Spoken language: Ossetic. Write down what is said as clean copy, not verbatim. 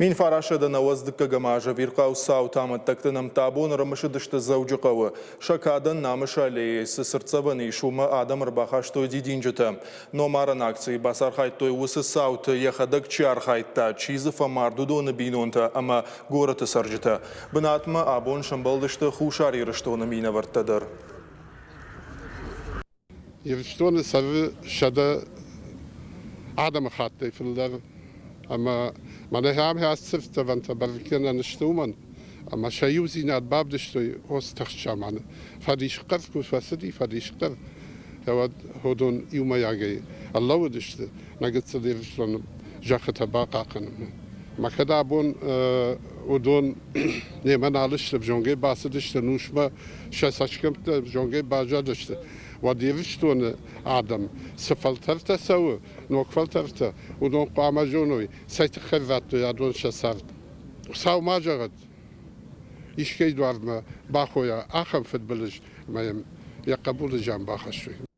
1990 азы ӕвирхъау цауты амӕттӕгты нӕмттӕ абон ӕрымысыдысты Дзӕуджыхъӕуы. Сӕ кадӕн Намысы аллейӕйы цы цыртдзӕвӕн ис, уымӕ адӕм ӕрбахастой дидинджытӕ. Номарӕн акцийы бацархайдтой уыцы цауты йӕхӕдӕг чи архайдта, чи дзы фӕмард, уыдоны бинонтӕ ӕмӕ горӕты цӕрджытӕ. Бынатмӕ абон сӕмбӕлдысты Хуссар Ирыстоны минӕвӕрттӕ дӕр. Ирыстоны цӕры 100 адӕмыхаттӕй фылдӕр ӕмӕ мӕнӕ ахӕм цыртдзӕвӕнтӕ бӕрӕггӕнӕн сты уымӕн, ӕмӕ сӕ иудзинад бавдыстой уыцы тыхст заманы. Фӕдисхъӕр куы фӕцыди, фӕдисхъӕр, уӕд уыдон иумӕйагӕй ӕрлӕууыдысты нӕ гыццыл Ирыстоны зӕххытӕ бахъахъхъӕнынмӕ. Ӕмӕ кӕд абон уыдон немӕ нал сты, ӕвзонгӕй бацыдысты нусмӕ, сӕ цӕсгӕмттӕ ӕвзонгӕй баззадысты, уӕд Ирыстоны адӕм цы фӕлтӕртӕ цӕуы, ног фӕлтӕртӕ, уыдон хъуамӕ зоной, цӕй тыххӕй радтой адон сӕ цард. Хуыцау ма зӕгъӕд, искӕй дуармӕ бахойа ахӕм фыдбылыз ӕмӕ йӕм йӕ хъӕбулы зиан бахӕссой.